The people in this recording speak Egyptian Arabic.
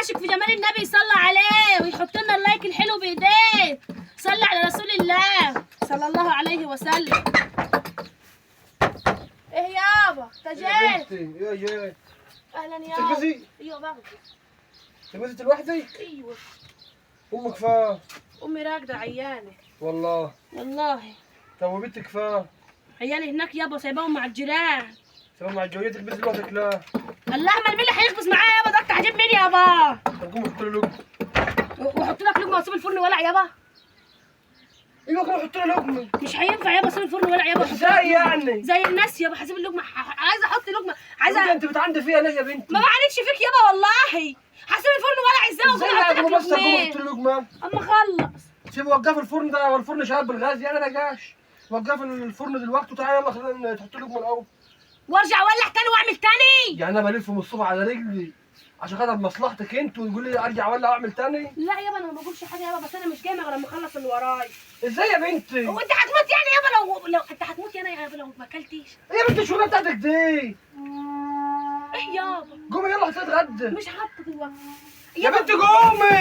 عاشق في جمال النبي يصلي عليه ويحط لنا ال like الحلو بايديه. صلي على رسول الله صلى الله عليه وسلم. ايه يابا تجيت؟ يا بنتي ايه يا اهلا يابا. تلبسي؟ ايوه باخده. تلبسي لوحدك؟ ايوه. امك فا؟ امي راكده عيانه. والله والله. طب وبنتك فا؟ عيالي هناك يابا، سايباهم مع الجيران. سايباهم مع الجيران؟ تلبسي لوحدك؟ لا اللحمة مين اللي هيخبز معايا يابا؟ ده انت هجيب مين يابا؟ طب قوم حط لي لقمة. واحط لك لقمة واسيب الفرن ولع يابا؟ ايوه قوم حط لي لقمة. مش هينفع يابا، اسيب الفرن ولع يابا. ازاي يعني؟ زي الناس يابا، هسيب اللقمة. عايزه احط لقمة، عايزه. انت بتعندي فيها ليه يا بنتي؟ ما بعاندش فيك يابا والله. هسيب الفرن ولع ازاي ازاي واقوم احط يعني؟ لك بس قوم لقمتين؟ حط لي لقمة. اما اخلص. سيب وقف الفرن ده، هو الفرن شغال بالغاز يعني؟ انا جاش وقف الفرن دلوقتي وتعالى يلا خلينا تحط لقمة الاول. وارجع اولع تاني واعمل تاني؟ يعني انا بلف من الصبح على رجلي عشان خاطر مصلحتك انت وتقول لي ارجع اولع واعمل تاني؟ لا يابا انا ما بقولش حاجة يابا، بس انا مش جاية غير لما اخلص اللي ورايا. ازاي يا بنتي؟ هو انت هتموت يعني يابا لو انت هتموت يعني يابا لو ما اكلتيش؟ ايه يا بنتي الشغلانة بتاعتك دي؟ ايه يابا؟ قومي يلا حطي اتغدى. مش حاطه دلوقتي يا بنتي قومي.